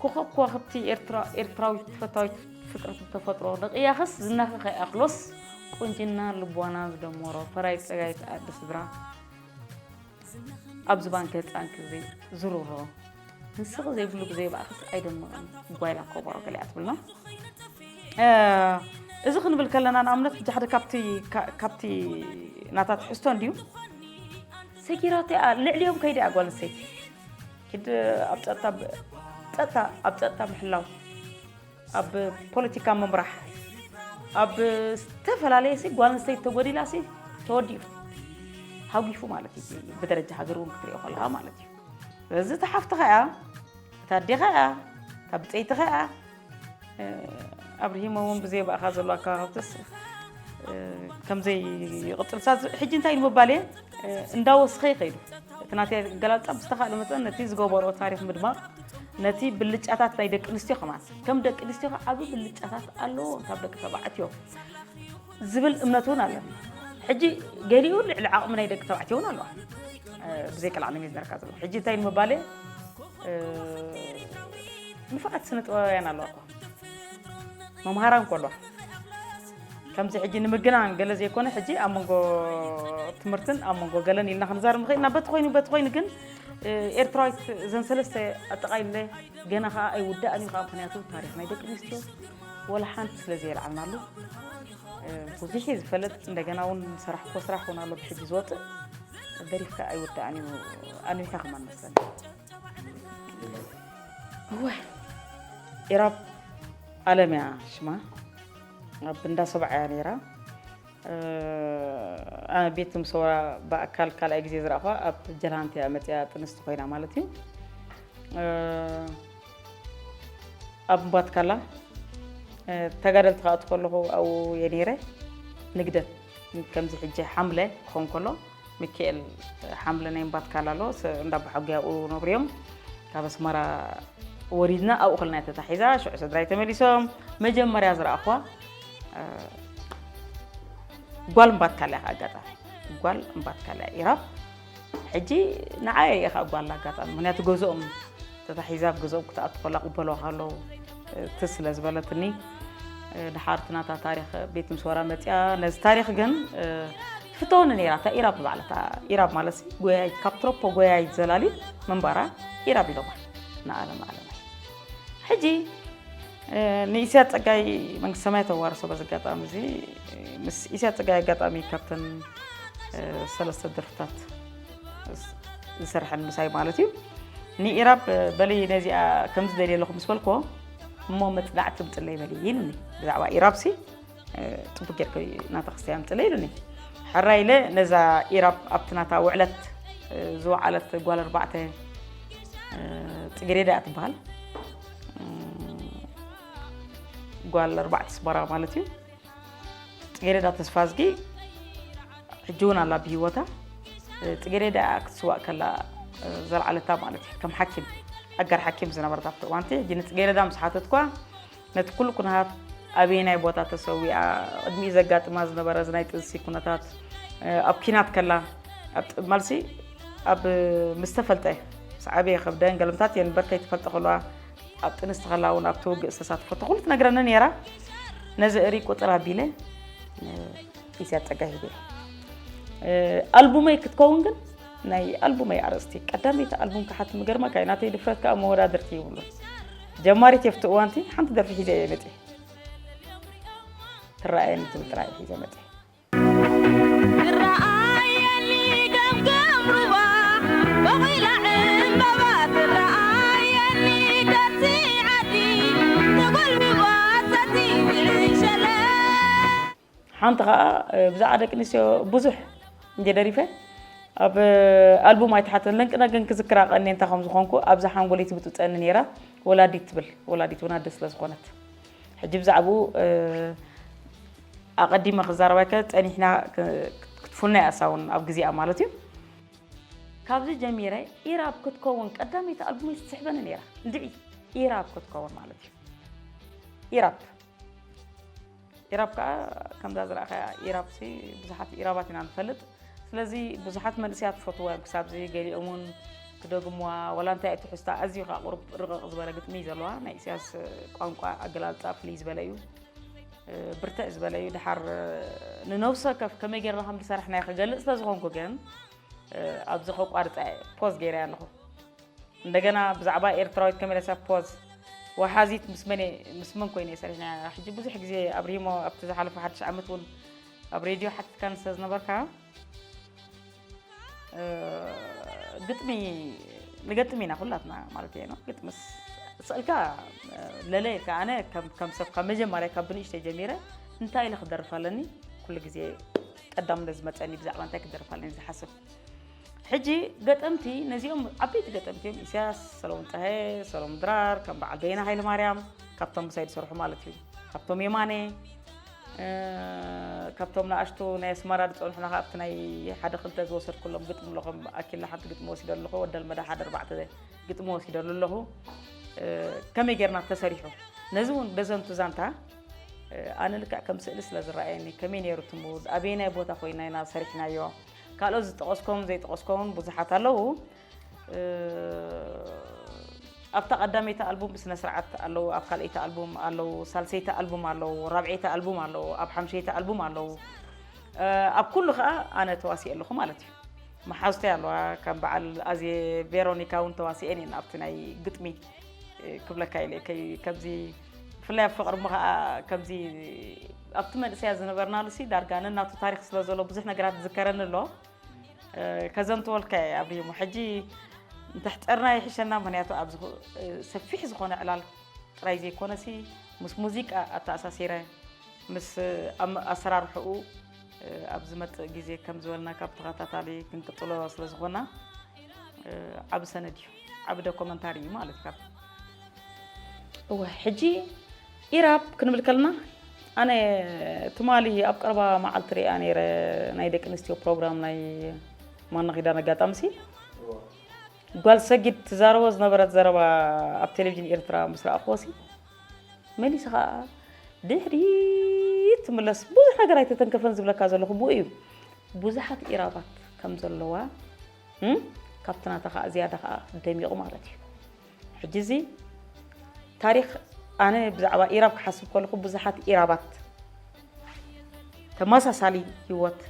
ኮኸብ ከዋኽብቲ ኤርትራ-፣ ኤርትራዊት ተፈታዊት ፍጥረት ብተፈጥሮ ደቂያኽስ ዝናኺ ከይኣኽሎስ ቁንጅና ልቦና ዝደመሮ ፈራይ ጸጋይ ተኣዲ ስድራ ኣብ ዝባን ገጻን ክዘይ ዝሩሮ ንስኺ ዘይብሉ ግዜ ብኣኽስ ኣይደምቕን ጓይላ ኮቦሮ ገሊኣ ትብልና። እ፣ እዚ ክንብል ከለና ንኣብነት ሕጂ ሓደ ካብቲ፣ ካ-፣ ካብቲ ናታ ትሕዝቶ እንድዩ ሰጊራቶ እያ፣ ልዕሊኦም ከይዳ እያ ጓል ኣንስተይቲ። ኪድ ኣብ ጸጥታ ብ-፣ ጸጥታ፣ ኣብ ጸጥታ ምሕላው፣ ኣብ ፖለቲካ ምምራሕ፣ ኣብ ዝተፈላለየ ሲ ጓል ኣንስተይቲ ተጎዲላ ሲ ተወዲኡ። ሃጒፉ ማለት እዩ። ብደረጃ ሃገር እውን ክትሪኦ ከለኻ ማለት እዩ። ስለዚ እታ ሓፍትኻ እያ፣ እታ ኣዴኻ እያ፣ እታ ብጸይትኻ እያ። እ፣ ኣብርሂሞ እውን ብዘይ ብኣኻ ዘሎ ኣከባብትስ፣ እ፣ ከምዘይ ይቕጽል። ሳዝ-፣ ሕጂ እንታይ ንምባል እየ? እ፣ እንዳወስኸ ይኸይዱ። እቲ ናተይ ኣገላልጻ ብዝተኻእለ መጠን ነቲ ዝገበርኦ ታሪኽ ምድማቕ፣ ነቲ ብልጫታት ናይ ደቂ ኣንስትዮ ከማን፣ ከም ደቂ ኣንስትዮ ከኣ ዓቢ ብልጫታት ኣለዎ ካብ ደቂ ተባዕትዮ ዝብል እምነት እውን ኣለኒ። ሕጂ ገሊኡ ልዕሊ ዓቕሚ ናይ ደቂ ተባዕትዮ እውን ኣለዋ። እ፣ ብዘይ ቀላዕ ነሚዝ ነርካ ዘሎ። ሕጂ እንታይ ንምባል እየ? እ፣ ንፉዓት ስነ ጥበባውያን ኣለዋ እኮ። መምሃራን እኮ ኣለዋ። ከምዚ ሕጂ ንምግናን ገለ ዘይኮነ፣ ሕጂ ኣብ መንጎ ትምህርትን ኣብ መንጎ ገለን ኢልና ክንዛረብ ንኽእል ኢና። በቲ ኮይኑ፣ በቲ ኮይኑ ግን፣ እ፣ ኤርትራዊት እዘን ሰለስተ ኣጠቓሊለ ገና ኸኣ ኣይውዳእን እዩ ኸኣ። ምኽንያቱ ታሪኽ ናይ ደቂ ኣንስትዮ ወላ ሓንቲ ስለ ዘየልዓልናሉ፣ እ፣ ብዙሕ እዩ ዝፈልጥ። እንደገና እውን ዝሰራሕክዎ ስራሕ እውን ኣሎ ብሕጂ ዝወጽእ። ደሪፍካ ኣይውዳእን እዩ፣ ኣንቢብካ ከማን መስለኒ። እወ፣ ኢራብ ኣለም እያ ሽማ። ኣብ እንዳ ሰብዓ እያ ነይራ። እ፣ ኣነ ቤት ትምስዋ ብኣካል ካልኣይ ግዜ ዝረኣኹዋ ኣብ ጀልሃንቲ እያ መፅያ፣ ጥንስቲ ኮይና ማለት እዩ። እ፣ ኣብ እምባትካላ፣ እ፣ ተጋደልቲ ክኣቱ ከለኹ ኣብኡ እየ ነይረ። ንግደት፣ ከምዚ ሕጂ ሓምለ ክኸውን ከሎ፣ ሚካኤል ሓምለ ናይ እምባትካላ ኣሎ፣ ስ-፣ እንዳ ኣባሓጎይ ኣብኡ ነብሩ እዮም። ካብ ኣስመራ ወሪድና ኣብኡ ከለና እያ ተታሒዛ፣ ሽዑ ስድራይ ተመሊሶም። መጀመርያ ዝረኣኹዋ፣ እ፣ ጓል እምባትካላ እያ፣ ኣጋጣሚ ጓል እምባትካላ እያ፣ ኢራብ። ሕጂ ንዓይ እየ ከዓ ጓል ኣጋጣሚ፣ ምኽንያቱ ገዝኦም ተታሒዛ ኣብ ገዝኦም ክትኣቱ ከላ ቅበልዋ ከለዉ፣ እ፣ ትዝ ስለ ዝበለትኒ፣ እ፣ ድሓር እቲ ናታ ታሪኽ ቤት ምስ ወራ መፅያ፣ ነዚ ታሪኽ ግን፣ እ፣ ትፍተወኒ ነይራ። እታ ኢራብ ንባዕላ፣ እታ ኢራብ ማለት ሲ ጎያይት፣ ካብ ትሮፖ ጎያይት ዘላሊት ምንባራ ኢራብ ኢሎማ ንዓለም ዓለማይ። ሕጂ፣ እ፣ ንኢሳያስ ጸጋይ መንግስቲ ሰማይ ተዋርሶ። በዚ ኣጋጣሚ እዚ፣ እ፣ ምስ ኢሳያስ ጸጋይ ኣጋጣሚ ካብተን፣ እ፣ ሰለስተ ደርፍታት ዝ-፣ ዝሰርሐን ምሳይ ማለት እዩ። ንኢራብ፣ እ፣ በሊ ነዚኣ ከምዚ ደልየ ኣለኹ ምስ በልክዎ፣ እሞ መጽናዕቲ ምጽለይ በሊ ኢሉኒ። ብዛዕባ ኢራብ ሲ፣ እ፣ ጽቡቅ ጌርኪ ናታ ክስታይ ኣምጽለይ ኢሉኒ። ሕራይ ኢለ ነዛ ኢራብ ኣብቲ ናታ ውዕለት፣ እ፣ ዝወዓለት ጓል ኣርባዕተ፣ እ፣ ጽጌሬዳ እያ ትበሃል። ጓል ኣርባዕተ ኣስመራ ማለት እዩ። ጽጌሬዳ ተስፋዝጊ ሕጂ እውን ኣላ ብህይወታ። ጽጌሬዳ ክትስዋእ ከላ ዘልዓለታ ማለት እዩ። ከም ሓኪም፣ ኣጋር ሓኪም ዝነበረት ኣብቲ እዋንቲ፣ ሕጂ ንጽጌሬዳ ምስ ሓተትኳ፣ ነቲ ኩሉ ኩነታት ኣበየናይ ቦታ ተሰዊኣ፣ ቅድሚኡ ዘጋጥማ ዝነበረ እዚ ናይ ጥንሲ ኩነታት፣ ኣብ ኪናት ከላ፣ ኣብ ጥ-፣ ማልሲ ኣብ ምስ ተፈልጠ፣ ምስ ዓበየ ከብደን ገለምታት እየን እምበር ከይትፈልጠ ከለዋ፣ ኣብ ጥንስቲ ከላ እውን ኣብቲ ውግእ ዝተሳተፈቶ ኩሉ ትነግረኒ ነይራ። ነዚ እሪ ቁፅር ኣቢለ፣ እ፣ ኢሳያስ ጸጋይ ሂበ። እ፣ ኣልቡመይ ክትከውን ግን ናይ ኣልቡመይ ኣርእስቲ፣ ቀዳመይቲ ኣልቡም ክሓትም ይገርመካ እዩ፣ ናተይ ድፍረት ከዓ መወዳድርቲ ይብሉን። ጀማሪት እየ ኣብቲ እዋንቲ ሓንቲ ደርፊ ሒዘ እየ መፅየ። ትረኣየኒ ትብል ጥራይ ሒዘ መፅየ። ትረኣየኒ ከም ከም ሩባ፣ ቦቒላ ዕምባባ ትረኣየኒ፣ ደርሲ ዓዲ ተጎልቢባ፣ ሰቲ ሸለ። ሓንቲ ኸዓ፣ እ፣ ብዛዕባ ደቂ ኣንስትዮ ብዙሕ እንደ ደሪፈ፣ ኣብ ኣልቡም ኣይተሓተለን፣ ግና ግን ክዝክራ ቀንየ እንታይ ከም ዝኾንኩ፣ ኣብዛ ሓንጎለይ ትብጥብጠኒ ነይራ፣ ወላዲት ትብል፣ ወላዲት እውን ኣደ ስለ ዝኾነት። ሕጂ ብዛዕባኡ፣ እ፣ ኣቐዲመ ክዛረብ ኣይከ-፣ ጸኒሕና ክ-፣ ክትፉና እያ፣ እሳ እውን ኣብ ግዜኣ ማለት እዩ። ካብዚ ጀሚረ ኢራብ ክትከውን ቀዳመይቲ ኣልቡመይ ትስሕበኒ ነይራ። እንድዒ ኢራብ ክትከውን ማለት እዩ። ኢራብ። ኢራብ ከኣ ከምዛ ዝረኣኻያ ኢራብሲ ብዙሓት ኢራባት ኢና ንፈልጥ። ስለዚ ብዙሓት መንእሰያት ይፈትውዋ እዮም ክሳብዚ፣ ገሊኦም እውን ክደግምዋ፣ ዋላ እንታይ ትሕዝታ ኣዝዩ ከኣ ቁሩብ ርቕቕ ዝበለ ግጥሚ እዩ ዘለዋ። ናይ ኢሳያስ ቋንቋ ኣገላልጻ ፍልይ ዝበለ እዩ። እ፣ ብርትዕ ዝበለ እዩ። ድሓር፣ እ፣ ንነፍሲ ወከፍ ከመይ ጌርና ከም ዝሰራሕናዮ ክገልጽ ስለ ዝኾንኩ ግን፣ እ፣ ኣብዚ ከቋርጻ እየ ፖዝ ገይረያ ኣለኹ። እንደገና ብዛዕባ ኤርትራዊት ከመይ ኢለ ሰብ ፖዝ ወሓዚት ምስ መን እየ፣ ምስ መን ኮይነ እየ ሰሪሕናያ? ሕጂ ብዙሕ ግዜ ኣብሪሂሞ ኣብቲ ዝሓለፈ ሓድሽ ዓመት እውን ኣብ ሬድዮ ሓቲትካኒ ስለ ዝነበርካ፣ እ፣ ግጥሚ ንገጥም ኢና ኩላትና ማለት እየ ነው። ግጥምስ ስእልካ፣ እ፣ ለለ ኢልካ፣ ኣነ ከም፣ ከም ሰብ ካብ መጀመርያ ካብ ብንእሽተይ ጀሚረ እንታይ ኢለ ክደርፍ ኣለኒ ኩሉ ግዜ ቀዳምነት ዝመጸኒ ብዛዕባ እንታይ ክደርፍ ኣለኒ ዝሓስብ። ሕጂ ገጠምቲ ነዚኦም ዓበይቲ ገጠምቲ እዮም። ኢሳያስ፣ ሰሎሙን ጸሃየ፣ ሰሎሙን ድራር፣ ከም በዓል በየነ ሃይለማርያም፣ ካብቶም ምሳይ ዝሰርሑ ማለት እዩ። ካብቶም የማነ፣ እ፣ ካብቶም ንኣሽቱ ናይ ኣስመራ ዝጸንሑና፣ ካብቲ ናይ ሓደ ክልተ ዝወሰድኩሎም ግጥሚ ኣለኹ። ኣኪላ ሓንቲ ግጥሚ ወሲደ ኣለኹ፣ ወደል መዳ ሓደ ኣርባዕተ ግጥሚ ወሲደሉ ኣለኹ። እ፣ ከመይ ጌርና ተሰሪሑ? ነዚ እውን ደዘንቱ ዛንታ፣ እ፣ ኣነ ልክዕ ከም ስእሊ ስለ ዝረኣየኒ፣ ከመይ ነይሩ እቲ ሙድ፣ ኣበየናይ ቦታ ኮይና ኢና ሰሪሕናዮ? ካልኦት ዝጠቐስኮም ዘይጠቐስኮምን ብዙሓት ኣለዉ። እ፣ ኣብታ ቀዳመይቲ ኣልቡም ብስነ ስርዓት ኣለዉ፣ ኣብ ካልኣይቲ ኣልቡም ኣለዉ፣ ሳልሰይቲ ኣልቡም ኣለዉ፣ ራብዐይቲ ኣልቡም ኣለዉ፣ ኣብ ሓምሸይቲ ኣልቡም ኣለዉ። እ፣ ኣብ ኩሉ ኸኣ ኣነ ተዋሲኤ ኣለኹ ማለት እዩ። መሓዙተይ ኣለዋ፣ ከም በዓል ኣዜ ቬሮኒካ እውን ተዋሲኤን እየን ኣብቲ ናይ ግጥሚ፣ እ፣ ክብለካ ኢለ ከይ-፣ ከምዚ ብፍላይ ኣብ ፍቕሪ እሞ ኸኣ ከምዚ ኣብቲ መንእሰያ ዝነበርናሉሲ ዳርጋ ነናቱ ታሪኽ ስለ ዘሎ ብዙሕ ነገራት ዝዝከረኒ ኣሎ። እ፣ ከዘንትወልካ እየ ኣብሪሂሞ። ሕጂ እንተሕጸርና ይሕሸና፣ ምኽንያቱ ኣብዚ ኹ-፣ እ፣ ሰፊሕ ዝኾነ ዕላል ጥራይ ዘይኮነሲ፣ ምስ ሙዚቃ ኣተኣሳሲረ፣ ምስ ኣም-፣ ኣሰራርሕኡ፣ እ፣ ኣብ ዝመጽእ ግዜ ከም ዝበልና ካብ ተኸታታሊ ክንቅጽሎ ስለ ዝኾና፣ እ፣ ዓቢ ሰነድ እዩ። ዓቢ ዶኮመንታሪ እዩ ማለት እዩ። ካብ እወ፣ ሕጂ ኢራብ ክንብል ከለና፣ ኣነ ትማሊ ኣብ ቀረባ መዓልቲ ሪኣ ነይረ፣ ናይ ደቂ ኣንስትዮ ፕሮግራም ናይ ማና ኪዳነ ኣጋጣሚሲ። ጓል ሰጊድ ትዛረቦ ዝነበረት ዘረባ ኣብ ቴሌቪዥን ኤርትራ ምስ ረኣኽዎሲ፣ መሊሰ ኸኣ ድሕሪት ትምለስ፣ ብዙሕ ነገር ኣይተተንከፈን ዝብለካ ዘለኹ ብኡ እዩ። ብዙሓት ኢራባት ከም ዘለዋ፣ እም፣ ካብቲ ናታ ኸኣ ዝያዳ ኸኣ ደሚቑ ማለት እዩ። ሕጂ እዚ ታሪኽ፣ ኣነ ብዛዕባ ኢራብ ክሓስብ ከለኹ ብዙሓት ኢራባት ተመሳሳሊ ህይወት፣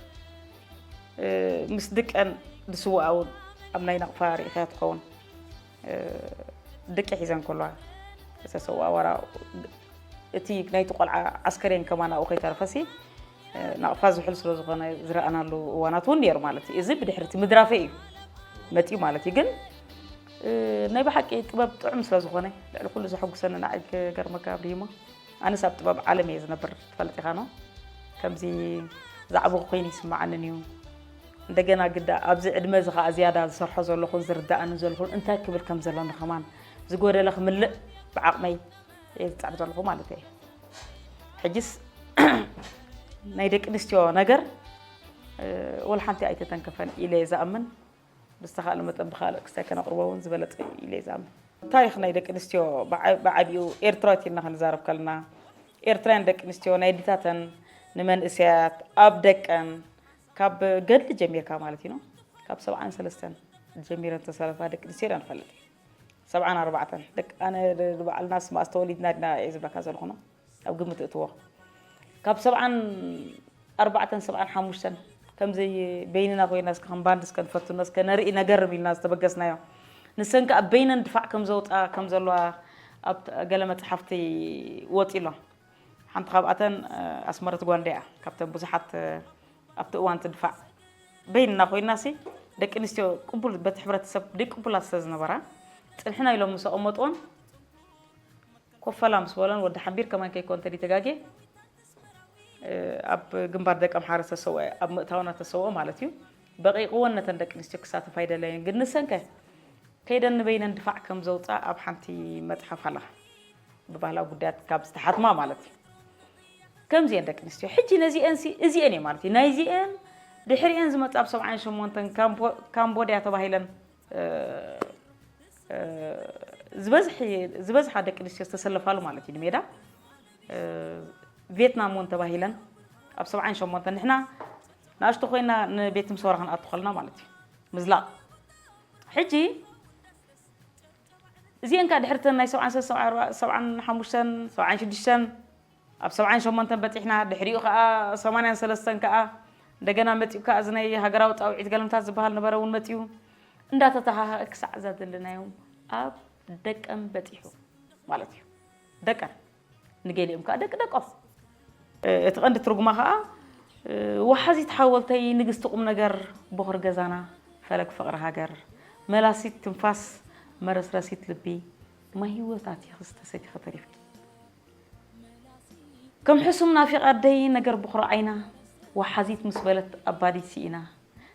እ፣ ምስ ድቀን ዝስውኣ እውን ኣብ ናይ ናቕፋ ርኢኻያ ትኸውን። እ፣ ድቂ ሒዘን ከለዋ ዝተሰውኣ ዋላ እቲ ናይቲ ቆልዓ ዓስከሬን ከማን ኣብኡ ከይተረፈሲ፣ እ፣ ናቕፋ ዝሑል ስለ ዝኾነ ዝረኣናሉ እዋናት እውን ነይሩ ማለት እዩ። እዚ ብድሕሪ እቲ ምድራፈይ እዩ መፂኡ ማለት እዩ። ግን፣ እ፣ ናይ ብሓቂ ጥበብ ጥዑም ስለ ዝኾነ ልዕሊ ኩሉ ዘሐጉሰኒ ንዓይ ክገርመካ ኣብሪሂሞ፣ ኣነስ ኣብ ጥበብ ዓለም እየ ዝነብር ትፈልጥ ኢኻ ኖ። ከምዚ ዛዕባኹ ኮይኑ ይስምዓንን እዩ። እንደገና ግዳ ኣብዚ ዕድመ እዚ ኸዓ ዝያዳ ዝሰርሖ ዘለኹን ዝርድኣኒ ዘለኹን እንታይ ክብል ከም ዘለኒ ከማን ዝጎደለ ክምልእ ብዓቕመይ እየ ዝጻዕር ዘለኹ ማለት እየ። ሕጅስ ናይ ደቂ ኣንስትዮ ነገር ወላ ሓንቲ ኣይተተንከፈን ኢለ እየ ዝኣምን። ብዝተኻእለ መጠን ብኻልእ ክስታይ ከነቕርቦ እውን ዝበለጸ ኢለ እየ ዝኣምን። ታሪኽ ናይ ደቂ ኣንስትዮ ብዓቢኡ ኤርትራዊት ኢልና ክንዛረብ ከለና ኤርትራውያን ደቂ ኣንስትዮ ናይ ኣዴታተን ንመንእሰያት ኣብ ደቀን ካብ ገድሊ ጀሚርካ ማለት እዩ፣ ካብ ሰብዓን ሰለስተን ጀሚረን ዝተሰለፋ ደቂ ኣንስትዮ ኢና ንፈልጥ። ሰብዓን ኣርባዕተን ደቂ ኣነ ንባዕልና ስማስ ተወሊድና ዲና እየ ዝብለካ ዘለኹ ነው ኣብ ግምት እትዎ ካብ ሰብዓን ኣርባዕተን ሰብዓን ሓሙሽተን ከምዚ በይንና ኮይና እስከ ከም ባንድ እስከ ንፈትኖ እስከ ነርኢ ነገርም ኢልና ዝተበገስናዮ ንሰን ከኣ በይነን ድፋዕ ከም ዘውፅኣ ከም ዘለዋ ኣብ ገለ መፅሓፍቲ ወፂ ኣሎ። ሓንቲ ካብኣተን ኣስመረት ጓንዳ እያ ካብተን ብዙሓት ኣብቲ እዋን ትድፋዕ በይንና ኮይና ሲ ደቂ ኣንስትዮ ቅቡል በቲ ሕብረተሰብ ደይ ቅቡላት ስለ ዝነበራ ፅንሕና ኢሎም ምስ ኣቐመጥዎን ኮፈላ ምስ በለን ወዲ ሓምቢር ከማን ከይኮን ተዲ ተጋጌ ኣብ ግንባር ደቀምሓረ ተሰውአ ኣብ ምእታውና ተሰውአ ማለት እዩ። በቂቕወን ነተን ደቂ ኣንስትዮ ክሳተፋ ኣይደለየን ግን ንሰንከ ከይደን ንበይነን ድፋዕ ከም ዘውፃ ኣብ ሓንቲ መፅሓፍ ኣላ ብባህላዊ ጉዳያት ካብ ዝተሓትማ ማለት እዩ። ከምዚአን ደቂ ኣንስትዮ ሕጂ ነዚአን ሲ እዚአን እየ ማለት እዩ ናይዚአን ድሕሪአን ዝመፃ ኣብ ሰብዓን ሸሞንተን ካምቦድያ ተባሂለን ዝበዝሓ ደቂ ኣንስትዮ ዝተሰለፋሉ ማለት እዩ ንሜዳ ቪየትናም እውን ተባሂለን ኣብ ሰብዓን ሸሞንተን ንሕና ንኣሽቱ ኮይና ንቤት ምሰወራ ክንኣቱ ከልና ማለት እዩ ምዝላቕ ሕጂ እዚአን ከዓ ድሕርተን ናይ ሰብዓን ሰለስተ ሰብዓን ሓሙሽተን ሰብዓን ሽዱሽተን ኣብ ሰብዓን ሸሞንተን በፂሕና ድሕሪኡ ከዓ ሰማንያን ሰለስተን ከዓ እንደገና መፂኡ ከዓ እዚ ናይ ሃገራዊ ፃውዒት ገልምታት ዝበሃል ነበረ እውን መፂኡ እንዳተተሃሃ ክሳዕ እዛ ዘለናዮም ኣብ ደቀን በፂሑ ማለት እዩ ደቀን ንገሊኦም ከዓ ደቂ ደቆም እቲ ቀንዲ ትርጉማ ከዓ ወሓዚት ሓወልተይ ንግስቲ ቁም ነገር ቦኽሪ ገዛና ፈለግ ፍቕሪ ሃገር መላሲት ትንፋስ መረስረሲት ልቢ ማይ ህይወት ኣቲኺ ዝተሰቲኺ ተሪፍኪ ከም ሕሱም ናፊቓ ኣደይ ነገር ብኹሪ ዓይና ወሓዚት ምስ በለት ኣባዲት ስኢና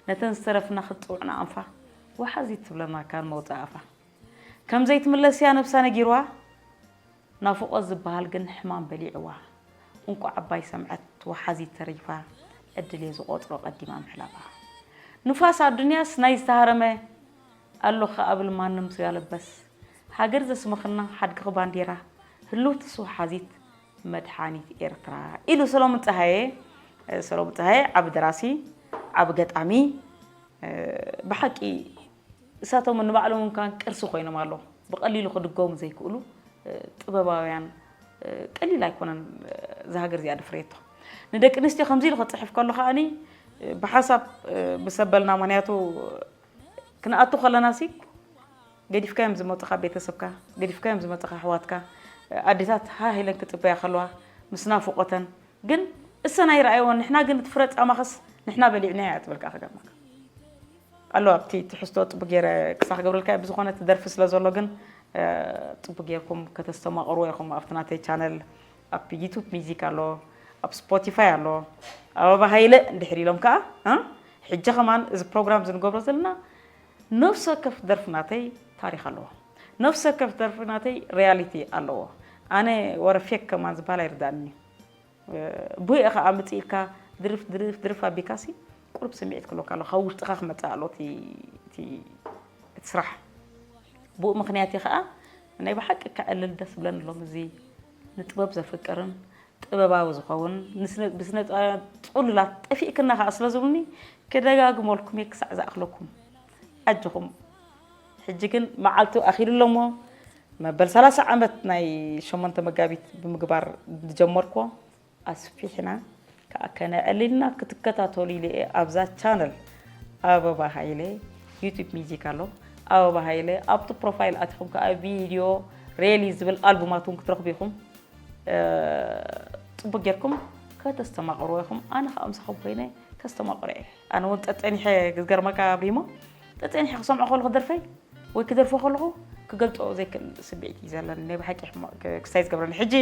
ነተን ዝተረፍና ክትፅውዕና ኣንፋ ወሓዚት ትብለና ካን መውፅእ ኣፋ ከም ዘይትምለስ እያ ነብሳ ነጊርዋ ናፍቖት ዝበሃል ግን ሕማም በሊዕዋ እንቋዕ ኣባይ ሰምዐት ወሓዚት ተሪፋ ዕድል እየ ዝቖፅሮ ቀዲማ ምሕላፋ ንፋስ ኣዱንያስ ናይ ዝተሃረመ ኣሎ ክኣብልማንም ስጋ ለበስ ሃገር ዘስመኽና ሓድግኺ ባንዴራ ህልውትስ ወሓዚት መድሓኒት ኤርትራ ኢሉ ሰሎሙን ጸሃየ። ሰሎሙን ጸሃየ ዓቢ ደራሲ፣ ዓቢ ገጣሚ፣ ብሓቂ እሳቶም ንባዕሎም እንኳን ቅርሲ ኮይኖም ኣሎ። ብቐሊሉ ክድገሙ ዘይክእሉ ጥበባውያን ቀሊል ኣይኮነን። እዛ ሃገር እዚኣ ድፍሬቶ ንደቂ ኣንስትዮ ከምዚ ኢሉ ክፅሕፍ ከሎ ከዓኒ ብሓሳብ ብሰበልና ምክንያቱ ክንኣቱ ከለና ሲ ገዲፍካዮም ዝመፁኻ ቤተሰብካ ገዲፍካዮም ዝመፁኻ ኣሕዋትካ ኣዴታት ሃህ ኢለን ክፅበያ ከለዋ ምስ ናፍቆተን ግን እሰን ኣይረኣይዎን ንሕና ግን እቲ ፍረ ፃማኸስ ንሕና በሊዕናዮ እያ ትብልካ ክገርመካ ኣሎ ኣብቲ ትሕዝቶ ፅቡቅ ገይረ ክሳ ክገብረልካ ብዝኮነ እቲ ደርፊ ስለ ዘሎ ግን ፅቡቅ ገይርኩም ከተስተማቅርዎ ኢኹም ኣብቲ ናተይ ቻነል ኣብ ዩቱብ ሚዚክ ኣሎ ኣብ ስፖቲፋይ ኣሎ ኣበባ ሃይለ እንድሕር ኢሎም ከዓ ሕጂ ከማን እዚ ፕሮግራም ዝንገብሮ ዘለና ነፍሲ ወከፍ ደርፊ ናተይ ታሪክ ኣለዎ። ነፍሲ ወከፍ ደርፊ ናተይ ሪያሊቲ ኣለዎ። ኣነ ወረ ፌክ ከማን ዝበሃል ኣይርዳእኒ። ብኡ ከዓ ምፅእ ኢልካ ድርፍ ድርፍ ድርፍ ኣቢካሲ ቁሩብ ስምዒት ክህልወካ ኣሎ ካብ ውሽጥካ ክመፅእ ኣሎ እቲ እቲ እቲ ስራሕ። ብኡ ምክንያት እዩ ከዓ ናይ ብሓቂ ከዕልል ደስ ዝብለኒ ሎም እዚ ንጥበብ ዘፍቅርን ጥበባዊ ዝኸውን ንስነ- ብስነ ጥበብ ፅሉላት ጠፊእክና ከዓ ስለ ዝብሉኒ ክደጋግመልኩም እየ ክሳዕ ዝኣኽለኩም ኣጆኹም። ሕጂ ግን መዓልቱ ኣኺሉ ኣሎ እሞ መበል ሰላሳ ዓመት ናይ ሸሞንተ መጋቢት ብምግባር ዝጀመርኩዎ ኣስፊሕና ከዓ ከነዕልልና ክትከታተሉ ኢለ እየ ኣብዛ ቻነል ኣበባ ሃይለ ዩቱብ ሚዚክ ኣሎ ኣበባ ሃይለ ኣብቲ ፕሮፋይል ኣቲኹም ከዓ ቪድዮ ሬሊ ዝብል ኣልቡማት እውን ክትረኽቡ ኢኹም ፅቡቅ ጌርኩም ከተስተማቕርዎ ኢኹም ኣነ ከዓ ምሳኹም ኮይነ ከስተማቕሮ እየ ኣነ እውን ጠፀኒሐ ክዝገርመካ ኣብሪሞ ጠፀኒሐ ክሰምዖ ከለኹ ደርፈይ ወይ ክደርፎ ከለኹ ክገልፆ ዘይክእል ስምዒት እዩ ዘለኒ ናይ ብሓቂ ክስታይ ዝገብረኒ ሕጂ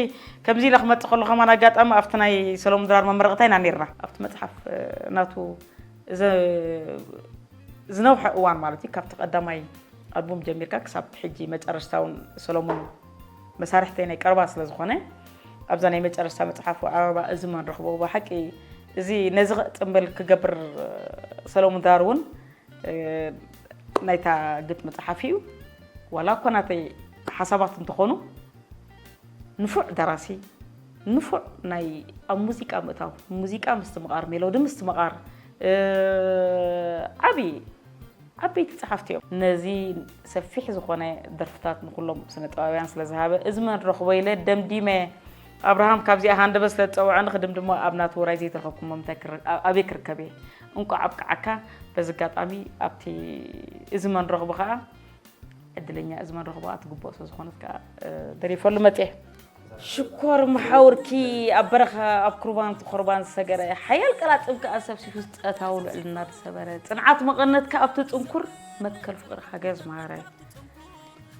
ከምዚ ኢለ ክመፅእ ከሎ ከማን ኣጋጣሚ ኣብቲ ናይ ሰሎሙን ድራር መመረቕታ ኢና ነርና ኣብቲ መፅሓፍ ናቱ ዝነውሐ እዋን ማለት እዩ ካብቲ ቀዳማይ ኣልቡም ጀሚርካ ክሳብ ሕጂ መጨረሽታ እውን ሰሎሙን መሳርሕተይ ናይ ቀረባ ስለ ዝኾነ፣ ኣብዛ ናይ መጨረሽታ መጽሓፉ ኣበባ እዚ መንረኽቦ ብሓቂ፣ እዚ ነዚ ጽምብል ክገብር ሰሎሙን ዳር እውን ናይታ ግጥሚ ጸሓፊ እዩ። ዋላ እኳ ናተይ ሓሳባት እንተኾኑ፣ ንፉዕ ደራሲ፣ ንፉዕ ናይ ኣብ ሙዚቃ ምእታው፣ ሙዚቃ ምስትምቓር፣ ሜሎዲ ምስትምቓር፣ ዓቢ ዓበይቲ ጸሓፍቲ እዮም። ነዚ ሰፊሕ ዝኾነ ደርፍታት ንኹሎም ስነ ጥበባውያን ስለ ዝሃበ፣ እዚ መን ረኽቦ ኢለ ደምዲመ። ኣብርሃም ካብዚኣ ሃንደበት ስለ ዝጸውዐኒ ክድምድሞ ኣብ ናቱ ውራይ ዘይተረኸብኩሞ ምንታይ ክረ-፣ ኣበይ ክርከብ እየ? እንቋዕ ኣብቅዓካ። በዚ ኣጋጣሚ ኣብቲ እዚ መን ረኽቦ ከኣ ዕድለኛ እዚ መን ረኽቦ ኣትግብኦ ስለ ዝኾነት ከኣ ደሪፈሉ መጽየ። ሽኮር መሓውርኪ ኣብ በረኻ ኣብ ኩርባን እቲ ኮርባን ዝሰገረ ሓያል ቀላጽም ከኣ ሰብሲፉ ጸታው ልዕልና ዝሰበረ ጽንዓት መቐነትካ ኣብቲ ጽንኩር መትከል ፍቕርኻ ገዝ መሃረ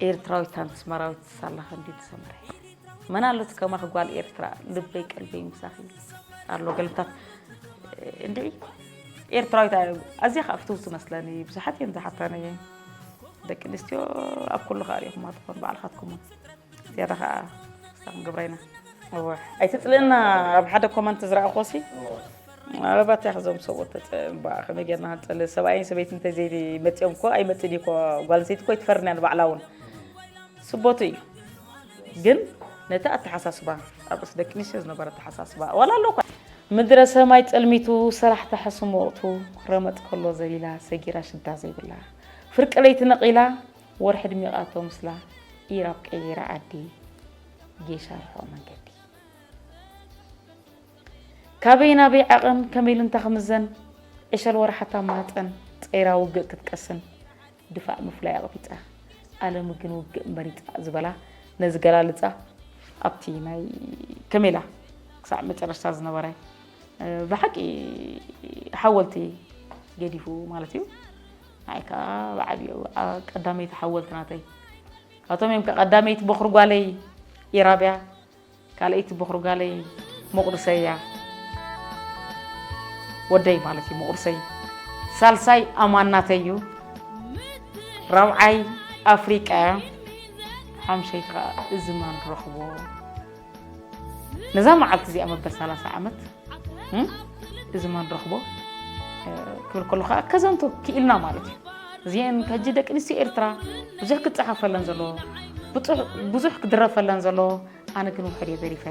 ኤርትራዊት ኣንስመራዊት ሳላኸ እንዲ ዝሰመረ መን ኣሎ እቲ ከማኺ ጓል ኤርትራ ልበይ ቀልበይ ምሳኺ ኣሎ ገልብታት እንድዒ ኤርትራዊት ኣዝያ ከኣ ፍትውቲ መስለኒ ብዙሓት እዮም ዝሓታነየ ደቂ ኣንስትዮ ኣብ ኩሉ ከኣ ሪኹማ ትኾን ባዕልኻትኩም ዝያዳ ከኣ ንስና ክንገብራ ኢና። እወ። ኣይትጽልእና ኣብ ሓደ ኮመንት ዝረኣኹሲ ኣበባታ ክዞም ሰብኡት ተጸ-፣ እምበኣ ከመይ ጌርና ክንጸልእ ሰብኣይን ሰበይትን እንተዘይ መጺኦም እኮ ኣይመጽእን እዩ እኮ ጓል ኣንስተይቲ እኮ ኣይትፈርን እያ ንባዕላ እውን ስቦቱ እዩ ግን ነቲ ኣተሓሳስባ ኣብ ርእሲ ደቂ ኣንስትዮ ዝነበረ ኣተሓሳስባ ዋላ ኣሎ እኳ ምድረ ሰማይ ጸልሚቱ ሰራሕ ተሕስም ወቕቱ ረመጥ ከሎ ዘሊላ ሰጊራ ሽዳ ዘይብላ ፍርቂ ለይቲ ነቒላ ወርሒ ድሚቓቶ ምስላ ኢራብ ቀይራ ዓዲ ጌሻ ርሑቕ መንገዲ ካበይ ናበይ ዓቐን ከመይ ኢሉ እንታ ክምዘን ዕሸል ወርሓታ ማህፀን ፀይራ ውግእ ክትቀስን ድፋዕ ምፍላይ ኣቕቢፃ ኣለሚ ግን ውግእ መሪፃ ዝበላ ነዚ ገላልፃ ኣብቲ ናይ ከሜላ ክሳዕ መጨረሽታ ዝነበረ ብሓቂ ሓወልቲ ገዲፉ ማለት እዩ። ንዓይ ከዓ ብዓብዩ ቀዳመይቲ ሓወልቲ ናተይ ካብቶም እዮም ቀዳመይቲ በኹሪ ጓለይ ኢራብያ ካልኣይቲ በኹሪ ጓለይ መቑርሰይ እያ። ወደይ ማለት እዩ መቑርሰይ። ሳልሳይ ኣማን ናተይ እዩ። ራብዓይ ኣፍሪቃ እያ። ሓምሸይቲ ከዓ እዚ ማን ረኽቦ ነዛ መዓልቲ እዚኣ መበል ሰላሳ ዓመት እዚ ማን ረኽቦ ክብል ከሎ ከዓ ከዘንቶ ክኢልና ማለት እዩ። እዚአን ከጂ ደቂ ኣንስትዮ ኤርትራ ብዙሕ ክፀሓፈለን ዘለዎ ብዙሕ ክድረፈለን ዘለዎ ኣነ ግን ውሕድ እየ ደሪፈ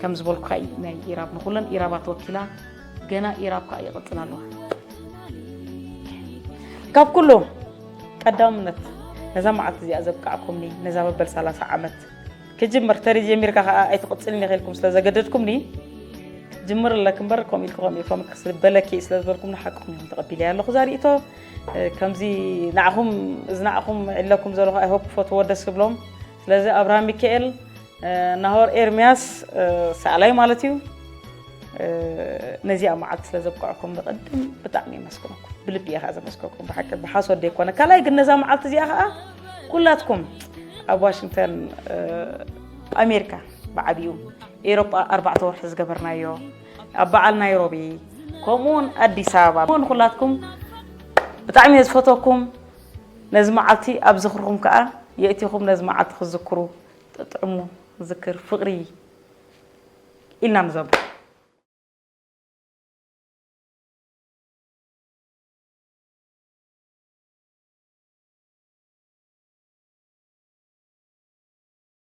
ከም ዝበልኩካ እዩ ናይ ኢራብ ንኩለን ኢራባት ወኪላ ገና ኢራብ ከዓ ይቕፅል ኣለዋ። ካብ ኩሉ ቀዳምነት ነዛ መዓልቲ እዚኣ ዘብቃዕኩምኒ ነዛ መበል ሰላሳ ዓመት ክጅምር ተሪ ጀሚርካ ከዓ ኣይትቕፅልን ኢኺ ኢልኩም ስለ ዘገደድኩምኒ ክጅምር ኣለክ እምበር ከምኡ ኢልኩ ከምኡ ኢልኩም ክስልበለኪ ስለ ዝበልኩም ንሓቅኹም ኢኹም ተቐቢለ ኣለኹ ዛሪእቶ ከምዚ ንዓኹም እዚ ንዓኹም ዕለኩም ዘለኹ ኣይሆፕ ክፈትዎ ደስ ክብሎም ስለዚ ኣብርሃም ሚካኤል ናሆር ኤርሚያስ ሳእላይ ማለት እዩ ነዚኣ መዓልቲ ስለ ዘብቅዕኩም ብቐድም ብጣዕሚ የመስግነኩም ብልቢ እየ ከዓ ዘመስገንኩም ብሓቂ ብሓሶት ዘይኮነ ካልኣይ ግን ነዛ መዓልቲ እዚኣ ከዓ ኩላትኩም ኣብ ዋሽንግተን ኣሜሪካ ብዓብዩ ኤሮጳ ኣርባዕተ ወርሒ ዝገበርናዮ ኣብ በዓል ናይሮቢ ከምኡውን ኣዲስ ኣበባ ንኩላትኩም ብጣዕሚ እየ ዝፈተኩም ነዚ መዓልቲ ኣብ ዝኽርኹም ከዓ የእቲኹም ነዚ መዓልቲ ክዝክሩ ጥጥዕሙ ዝክር ፍቕሪ ኢልና ንዘምር።